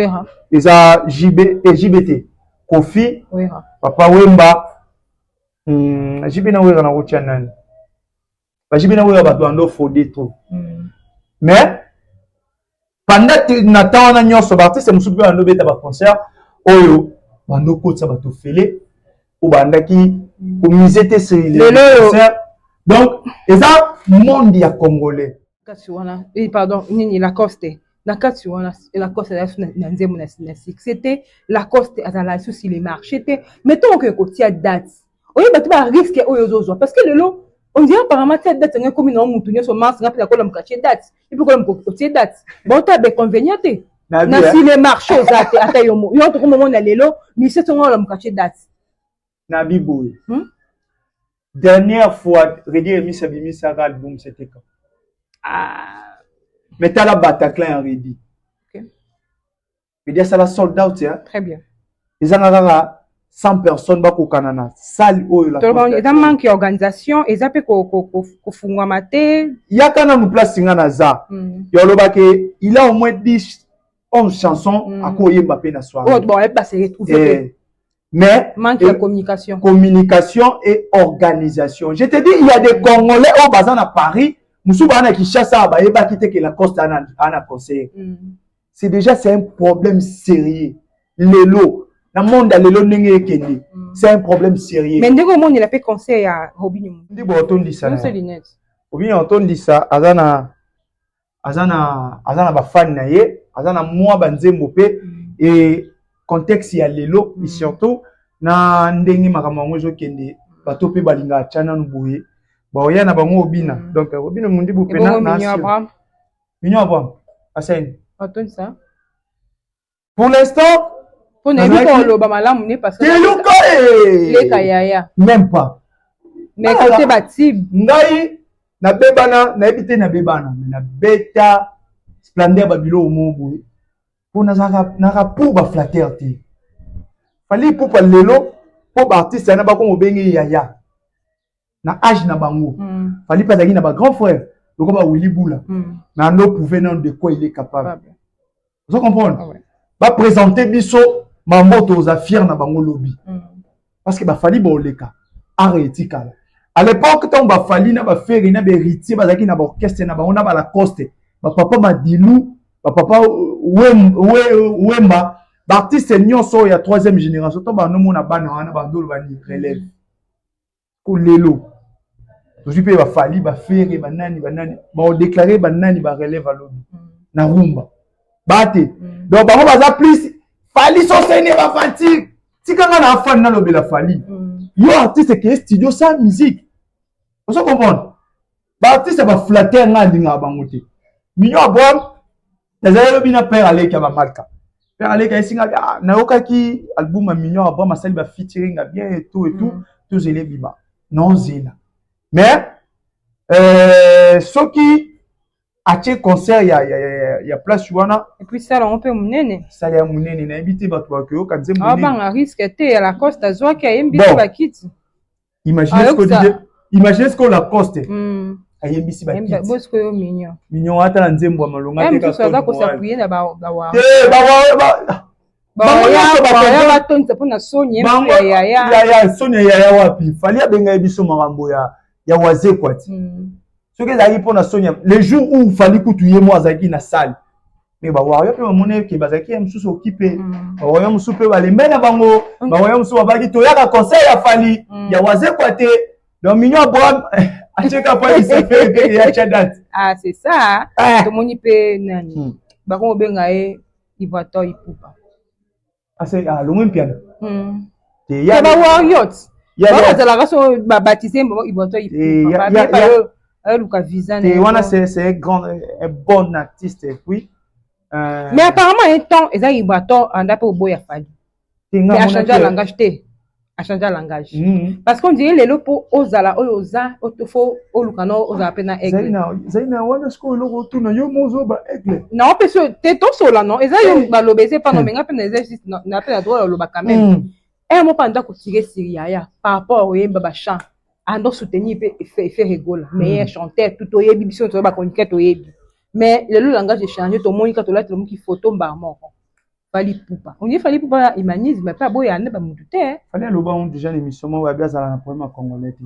eza JB te, JB te, Kofi, Papa Wemba, JB na Wera. Nakotia nani? BaJB na Wera, bato bando fraude trop. Mais pendant na temps wana nyonso, baartiste mosusu mpe bando beta baconcert oyo bando kotisa bato fele, oyo bandaki komise te sur concert. Donc eza monde ya congolais. Kasi wana, eh, pardon, nini, Lacoste na kati wana. Lacoste azala su na nzembo na succès te. Lacoste azala su sur le marché te. Mais ntongo okoki kotia date, oyeba te barisque oyo ozozwa, parce que lelo on dirait apparemment tia date yango ekomi na mutu nyonso. Mars nga mpe nakolamuka tie date, epi kolamuka otie date, baota bainconvénient te na sur le marché oza te. Ata yo yo tokomomona lelo mise tongo olamuka tie date. Nabi boye, Dernière fois Reddy Remis abimisaka album, c'était quand? Ah. Mais tala Bataclan ya Reddy. Reddy asala sold out ya Très bien. Ezanga kaka 100 personnes bakokana na salle oyo. Eza manque ya organisation, eza mpe kofungwama te. Yaka nanu place nga naza. Ya olobaki il a au moins 10 11 chansons akoyemba mpe na soirée. Oyo bon base retrouver. Mais manque de communication. Communication et organisation. Je te dis, il y a des Congolais oyo baza na Paris, mosusu baza na Kinshasa, bayebaki te ke Lacoste ana concert. C'est déjà, c'est un problème sérieux lelo na monde ya lelo ndenge ekende. C'est un problème sérieux. Mais ndenge omonela mpe concert ya Robinho? Ndi bo otondisa. Nyonso lunette. Robinho otondisa, aza na bafani na ye, aza na mwa banzembo mpe e contexte ya lelo et surtout na ndenge makambo yango ezokende, bato mpe balingaka tya nanu boye, baoya na bango obina. Donc Robinho Mundibu mpe ebongo Mignon Abraham? Mignon Abraham asani. Otondisa? Pour l'instant. Mpo nayebi koloba malamu ne parce que teluka e leka yaya. Même pas. Mais côté batib Ngai nabebana, nayebi te, nabebana mais nabeta splendeur babiloko moko boye mpo nazalaka naka pour baflatter te. Fally Ipupa lelo, mpo baartiste yana bakoma obenge yaya na age na bango. Fally mpe azalaki na bagrand frère lokola bawili bula mais ando prouve nano de quoi il est capable. Ozo comprendre? Ah ouais. Baprésente biso mambo toza fier na bango lobi parce que baFally baoleka art etikala. À l'époque, ntango baFally na baFerre na bahéritier bazalaki na baorchestre na bango na balacoste, bapapa Madilu, bapapa Wemba, baartiste nyonso oyo ya troisième génération, to bandomona bana wana bandolo bani relève. Ko lelo tozwi mpe baFally, baFerre, banani banani, baodéclare banani barelève alobi na rumba bate. Donc bango baza plus Fally sosene bafantique. Tikanga na afani nalobela Fally. Yo artiste ekeye studio sans musique, ozo comprendre? Baartiste ya baflatter, nga alingaka bango te. Mignon Abraham nazali alobi na père aleki ya bamalka, père aleki ayesinga, ah, nayokaki album ya Mignon Abraham, asali bafeaturing ya bien et tout et tout. Tozela ebima naozela, mais soki atie concert ya place wana. Et puis sala yango mpe monene. Sala ya monene, nayebi te bato bakoyoka nzembo. Abanga risque te ya Lacoste azwaki, ayembisi bakiti. Imaginez ce que Didier, imaginez ce que Lacoste ayembisi bakiti. Bosiko yo Mignon. Mignon ata na nzembo ya malonga te. Mosusu aza kos'appuyer na bawa. Te, bango nyonso batondisa mpona soni ya yaya. Yaya, soni ya yaya wapi? Fally abengai biso makambo ya Wazekwa ti. Soki ezalaki mpona soni, le jour où Fally kutu ye mo azalaki na salle, mais bawario mpe bamoni ke bazalaki ya mosusu okipe, bawario mosusu mpe balembe na bango, bawario mosusu babaki toyaka concert ya Fally, ya Wazekwa te. Donc Mignon Abraham atieka po ayebisa Ferre ya tia date. Ah, c'est ça. Tomoni mpe nani bango obenga ye Ibrator Ipupa. Ase alongwe mpiana. Te bawarriors bazalaka so babaptise Ibrator Ipupa, aluka visa. Te wana, c'est un grand, un bon artiste et puis Mais apparemment un temps eza Ibrator anda mpe oboya Fally, mais achange langage te, achange langage parce qu'on dirait lelo mpo ozala oyo oza, faut oluka no ozala mpe na aigle. Ezali na wana sikoyo eloko otuna yo mozoba aigle. Non, mpe so te tosola, non, eza yo baloba, eza epano menga mpe na eza juste na mpe na droit ya oloba quand même. Un moko anda kotire sur yaya par rapport oyemba bachant, ando soutenir mpe Ferre Gola, meilleur chanteur tout toyebi, biso toyeba chroniqueur toyebi. Mais lelo langage échange, tomoni ka tolati lomoki photo mbala moko Fally Ipupa, on dit Fally Ipupa ya humanisme mpe aboya nde bamutu te. Fally aloba ngo déjà na émission moko, abi azala na problème ya congolais te,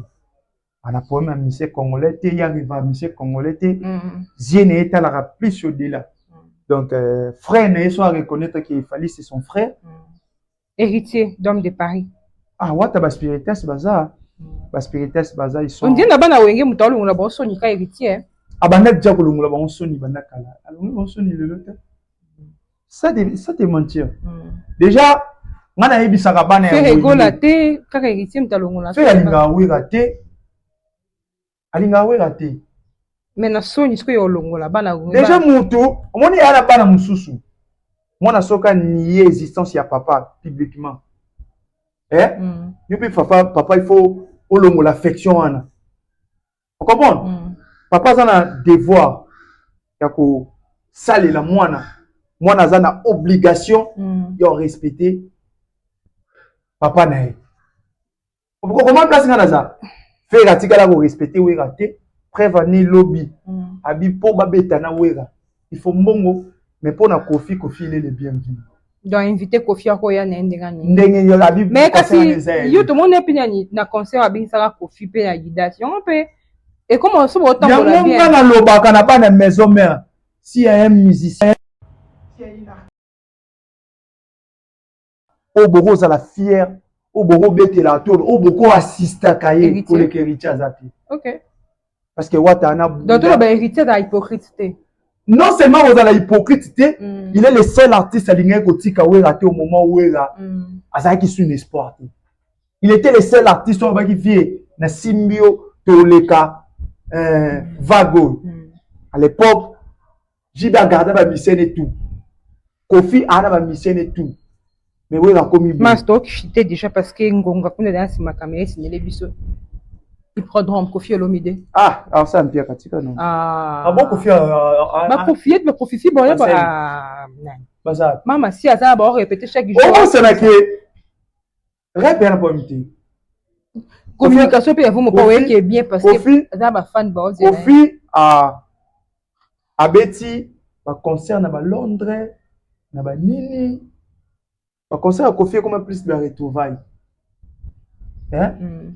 ana problème ya musicien congolais te, ye arrive ya musicien congolais te. Zie na ye etalaka plus au-delà. Donc frère na ye so areconnaître que Fally, c'est son frère. Héritier d'homme de Paris. Ah, wata baspiritas baza. Baspirites baza, ils sont On dirait na bana Wenge, moto alongola bango soni ka Héritier. Abanda déjà kolongola bango soni banda kala. Alongoli bango soni lelo te, ça te mentir. Déjà nga nayebisaka bana ya Ferre Gola te, kaka Héritier moto alongola. Ferre alingaka Wera te, alingaka Wera te. Mais na soni sikoyo olongola bana. Déjà mutu omoni eya na bana mosusu, mwana soki anie existence ya papa publiquement, eh? Yo mpe papa, papa, il faut olongola affection wana, ocomprendre? Papa aza na devoir ya kosalela mwana, mwana aza na obligation ya korespecter papa na ye. Okoma place nga naza, Ferre atikala korespecter Wera te. Preuve ani lobi abi mpo babeta na Wera, il faut mbongo, mais mpo na Kofi, Kofi il est le bienvenu. Donc invité Kofi akoya na ye ndenge nini? Ndenge abi. Mais kasi yo tomoni mpe nani na concert abengisaka Kofi mpe na Adidas, yango mpe ekoma so botambola. Yango nga nalobaka na bana maison mère, si y a un musicien oyo bokozala fier, oyo bokobetela to oyo bokoassistaka ye koleka Héritier, aza te. Parce que Wata ana Donc toloba Héritier aza hypocrite te? Non seulement kozala hypocrite te, il est le seul artiste alingaki kotika Wera te au moment Wera azalaki sur une espoir te. Il était le seul artiste oyo abaki vie na simbi yo toleka vague oyo. À l'époque JB agarda bamusicien et tout, Kofi aa na bamusicien et tout, mais Wera akomi. Mas tochuter déjà parce que ngonga kuna na nsima caméra esinele biso. Hippodrome, Kofi Olomide. Ah, alors ça mpia katika non. Ah, ah bon, Kofi? Bakofi ete bakofi fi boya nani? Baza mama si aza na bao répéter chaque jour. Okosanake rep ya na problème te. Communication mpe yavo mopa oyeke bien parce que aza bafan baozela. Kofi abeti baconcert na balondres na banini, baconcert ya Kofi ekoma plus ba retrouvailles, hein?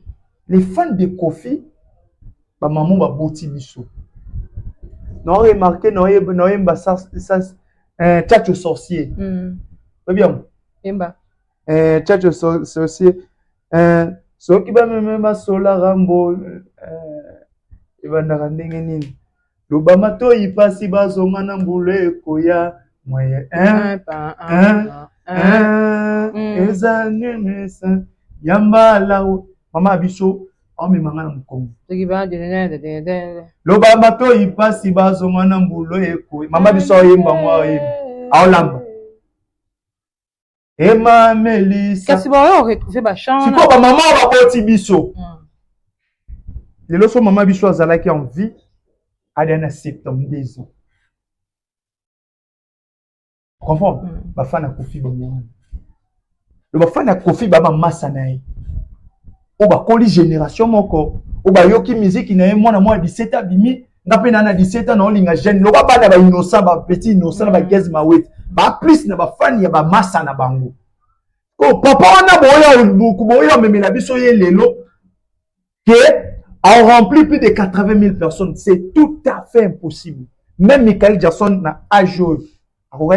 Les fans de Kofi, bamamo baboti biso na remarqué naoyemba Tchatcho Sorcier. Oyebi yango? Yemba. Tchatcho Sorcier, soki bameme basola rambo, ebandaka ndenge nini? Loba matoi mpasi bazonga na mbula ekoya moye eza nimisa ya mbala. Mama ya biso aomemanga na mokongo, loba matoi mpasi bazonga na mbula ekoya. Mama biso aoyemba ngo, aoyemba, aolamba ema melisa. Kasi baoyo retrouve bachamp. Sikoyo bamama oyo baboti biso lelo, so mama biso azalaki en vie, alia na 72 ans, comprendre? Bafana Kofi bango wana, lo bafana ya Kofi ba bamasa na ye oyo bakoli génération moko, oyo bayoki miziki na ye. Mwana mwa 17 abimi, nga mpe na 17 ans naolinga jeune. Loba bana bainnocent, bapetit innocent na bagaz mawete, baplus na bafani ya bamasa na bango. Ko papa wana boya boya omemela biso ye lelo ke a rempli plus de 80 000 personnes, c'est tout à fait impossible. Même Michael Jackson na âge oyo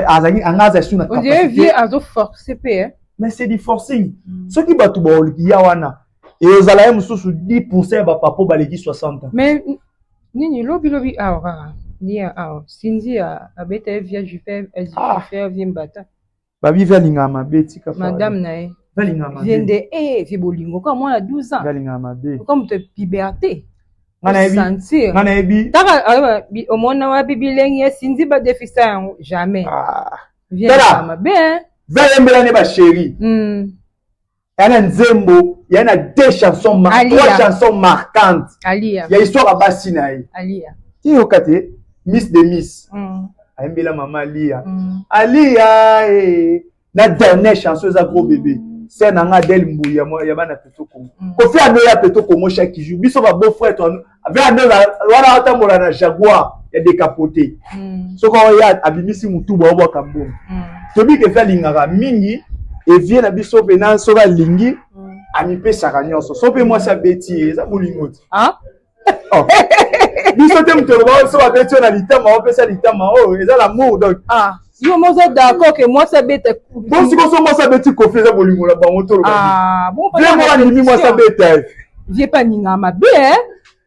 azalaki anga aza su na capacité. Azo forcer mpe. Mais c'est du forcing. Soki bato baoliki ya wana, ezala ye mosusu 10 ya bapapa baleki 60 ans. Mais nini, lobi lobi awa kaka lia awa, Cindy abeta ye via Jufer vie mbata. Babi vi alingaka mabe, tika. Madame na ye. Alingaka mabe. Vie nde vie bolingo kaka mwana 12 ans. Alingaka mabe. Oka moto puberté. Sentir nga nayebi. Kaka omona wapi bilengi ya Cindy badefisa yango jamais. Vie mabe. Ve ayembela ne bachéri ya na nzembo ya na deux chansons, trois chansons marquantes ya histoire ya basi na ye. Ti yoka te Miss de Miss, ayembela mama Alia, Alia na dernière chanson eza Gros Bébé. Ser na nga Adele Mbuyi ya bana Peto Congo. Kofi anoya Peto Congo chaque jour, biso ba beau frère to ave anola wana atambola na Jaguar ya décapoté. Soki oya abimisi mutu baobwaka mbongo. Toyebi ke fe alingaka mingi evie na biso mpena, soki alingi amipesaka nyonso. So mpe mwasi abeti ye, eza bolingo ti. Biso te moto oloba so babeti yo na litama, opesa litama oyo eza l'amour, donc. Yo mo oza d'accord ke mwasi abeta? Bon, sikoyo so mwasi abeti Kofi, eza bolingo na bango. Toloba bien, moko andimi mwasi abeta ye. Vieux mpe alingaka mabe,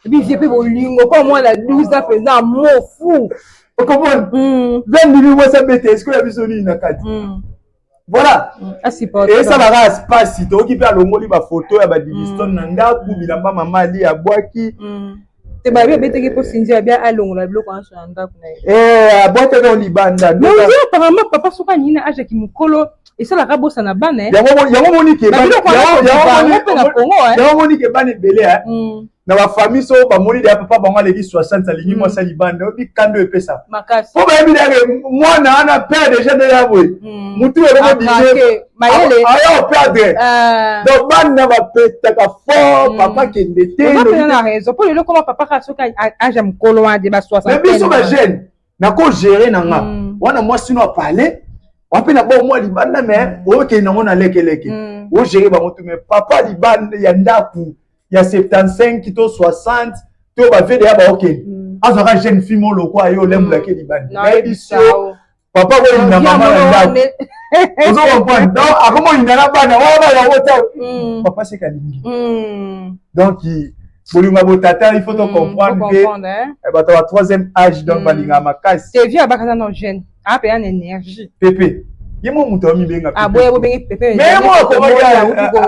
ebi vieux mpe bolingo mpo mwana 12 ans mpenza amour fou. Okomona ve ndimi mwasi abete esiko ya biso nini na kati. Voilà, esalaka spasi. Toyoki mpe alongoli bafoto ya badivistone na ndako, bilamba mama ali abwaki. Te, babi abetaki mpo Sinzi abi alongola biloko nyonso na ndako na ye. Abwakaki libanda. Mais apparemment papa soki aningi na age ya kimokolo, esalaka bosana bana. Yango monike mpe na Congo. Yango monike bana ebele na bafamille, so bamoni deya papa bango aleki 60, alingi mwasi ya libanda, oyebi kando epesa makasi. Mpo bayebi deyake mwana wana père déjà nde ya boye, mutu aya operdre. Donc bana bapetaka fort, papa kende te. Na raison, mpo lelo koma papa kaka soki age ya mokolo wana de ba 60. Mais biso bajeune nakogérer na nga wana, mwasi no apale wape na bo mwa libanda, mais oyokende nango na lekeleke, ogérer bango tu. Mais papa libanda ya ndako ya 75 to 60 to bavie deya baokende, azwaka jeune fille mo lokwa ye olembulaki libanda, nayebi so papa kolinda mama na ndako, ozo comprendre? Donc akoma olinda na bana wana, bana yango ta papa seka alingi. Donc bolingo ya botata, il faut to comprendre ke bato ya troisième âge, donc balingaka makasi. Te, vieux abakasa no jeune apeya na énergie. Pepe ye mo moto amibenga. Aboya bobenge pepe. Mais ye mo akomaki,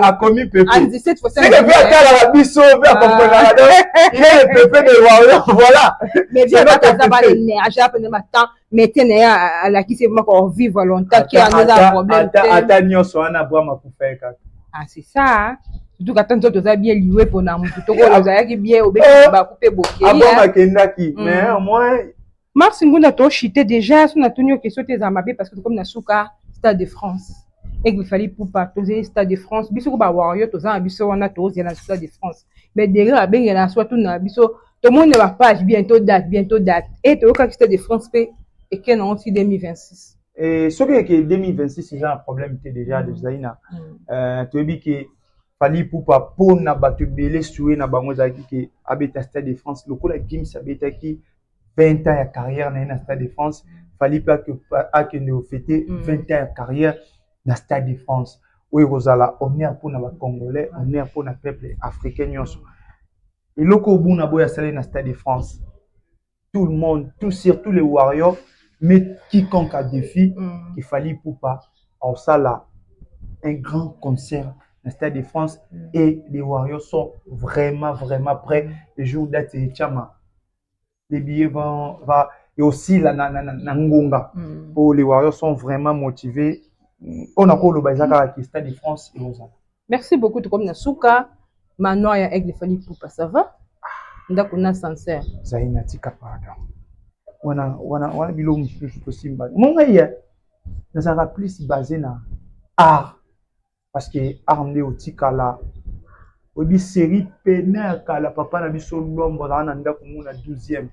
akomi pepe seke mpe atalaka biso mpe akomprenaka. Donc il est le pepe de warrior, voilà. Mais vieux abakasa ba énergie apene matin, métier na ye alakisi moko vivre longtemps ki yango eza problème te. Ata nyonso wana, bwa makufa ye kaka. Ah, c'est ça. Surtout ata nzoto oza bien liwe mpona motu tokolo ozalaki bien, obeki baku mpe bokei. Abwa bakendaki, mais au moins. Mars Ngunda, toshite déjà. So natuni yo question te, ezala mabe parce que tokomi na suka. Stade de France, Aigle Fally Ipupa, tozeli Stade de France. Biso ko bawarrior toza na biso wana, tozela na Stade de France, mais derrière abengela so atuna biso, tomoni na bapage bientôt date, bientôt date, e toyokaki Stade de France mpe eke nango ti 2026. Soki eke 2026, eza na problème te. Déjà ezali na toyebi ke Fally Ipupa, mpona bato ebele, souhait na bango ezalaki ke abeta Stade de France lokola Gims abetaki 20 ans ya carrière na ye na Stade de France. Fally mpe akende ofêter 20 ans ya carrière na Stade de France, oyo ekozala honneur mpona bacongolais, honneur mpona peuple africain nyonso. Eloko obuna boyo asali na Stade de France, tout le monde, tout, surtout les warriors, mais quiconque a défi qu'il Fally Ipupa osala un grand concert na Stade de France. Et les warriors sont vraiment vraiment prêts. Le jour date etiama, les billets vont va et aussi la na ngonga pour les warriors sont vraiment motivés. On a koloba eza kaka ki Stade de France ekozala. Merci beaucoup. Tokomi na suka. Manoir ya Aigle Fally Ipupa, ça va? Ndako na sincère. Zali na tika, pardon, wana wana wana biloko mosusu tosimba mo ngai ye nazalaka plus basé na art, parce que art nde otikala. Oyebi série pene ya kala, papa na biso Lwambo azalaka na ndako mo na 12e,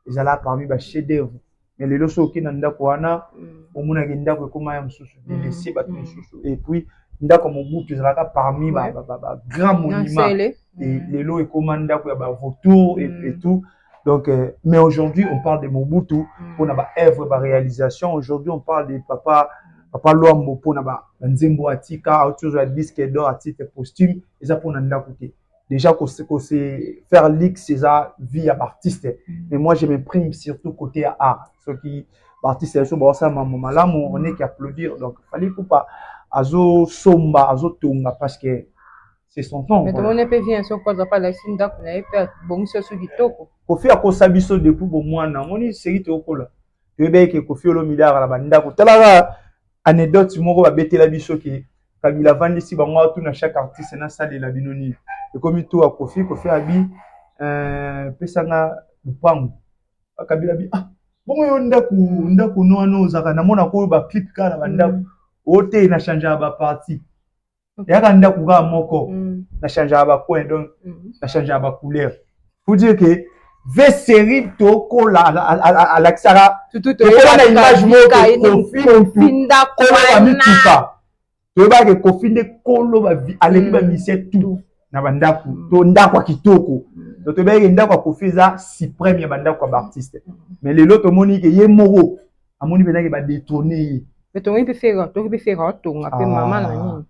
ezalaka parmi ba chef d'œuvre. Mais lelo so okei na ndako wana, omonaki ndako ekóma ya mosusu, délaissé, bato mosusu. Et puis ndako ya Mobutu ezalaka parmi ba grand monument, et lelo ekóma ndako ya bavautour et tout. Donc mais aujourd'hui on parle de Mobutu mpona ba œuvre, ba réalisation. Aujourd'hui on parle de papa Lwambo mpona banzembo atika, auti ozwa disque d'or à titre posthume. Eza mpona ndako te. Déjà kose faire luxe eza vie ya baartiste, mais moi je m'imprime surtout côté ya art. Soki baartiste ya biso baosala mambo malamu, on est qu'applaudir. Donc Fally Ipupa azosomba, azotonga parce que c'est son temps. Mais tomoni mpe vie soki aza pa alakisi ndako na ye mpe abongisi so kitoko. Kofi akosa biso depuis bomwana. Omoni seri tokola, toyebi ke Kofi Olomide akala bandako. Talaka anecdote moko babetela biso ke Kabila avandisi bango, atuna chaque artiste: nasalela bino nini? Ekomi to ya Kofi. Kofi abi: pesanga lupango. Kabila abi: ah, bongo yo ndako, ndako no wana ozalaka, namonaka oyo baclip kaka na bandako o te. Na changeaka baparti, eyaka ndako kaka moko, na changeaka bacoin, donc na changeaka bacouleur. Faut dire que ve série tokola alakisaka tokola na image moko Kofi kolo bamituka. Toyebaka Kofi nde kolo, aleki bamusicien tout na bandako to ndako ya kitoko. Donc toyebaki ndako ya Kofi eza suprême ya bandako ya baartiste. Mais lelo tomoni ke ye moko amoni mpenzake badétrôner ye. Mais tongi mpe Ferre, toki mpe Ferre atonga mpe mama na nini.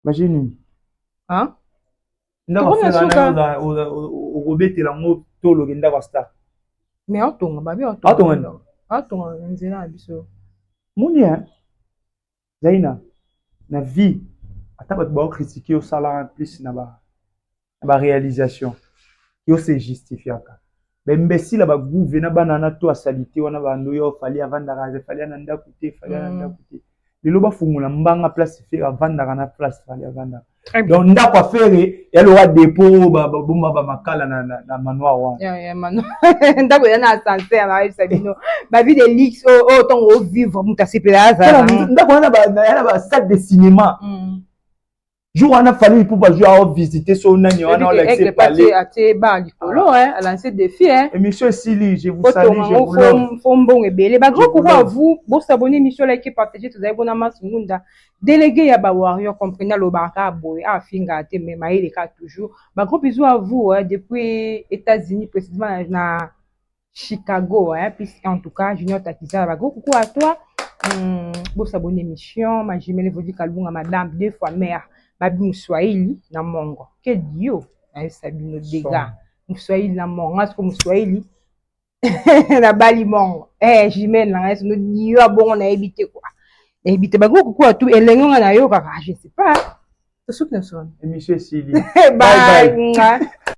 Imagine nini? Hein? Ndako ya okobetela yango to oloki ndako ya star. Mais atonga babi atonga. Atonga na nzela na biso. Moni hein? Zaina na vie ata bato bao critiquer yo sala en plus na ba na ba réalisation yo se justifiaka. Ba imbécile ba gouve na bana na to asalite wana ba ndo yo fali avandaka fali na ndako te fali na ndako te. Lelo bafungola mbanga place Ferre avandaka na place Fally avandaka. Donc ndako ya Ferre ya loka dépôt babomba ba makala na, na, na manoir wana. Ya, ya manoir. Ndako ya na ascenseur na yebisa bino. Ba vie de luxe oyo oh, oh, ntango o vivre moto asepela azala. Ndako wana ba ya ba salle de cinéma. Jour wana Fally Ipupa jour ao visiter so nani wana olakisi palais. Atie ba likolo hein, a lancer défi hein. Émission esili, je vous salue, je vous love. Faut mbongo ebele. Ba grand coucou à vous. Bo s'abonner émission like partager tozali bona Mas Ngunda. Délégué ya ba warrior comprenez alobaka kaka boye afinga te mais mayele kaka toujours. Ba gros bisous à vous hein, depuis États-Unis précisément na Chicago hein, puis en tout cas Junior Takizala ba gros coucou à toi. Bo s'abonner émission ma jumelle Vodi Kalunga madame deux fois mère babi Muswahili na mongo. Quel dio nayebisa bino dégâts. Muswahili na mongo nga siko Muswahili nabali mongo eh jumelle na ngai sono dio abongo nayebi te quoi. Nayebi te ba gros coucou à tout elengi nga nayokaka je sais pas. Tosuki na soni. Émission esili. Bye bye.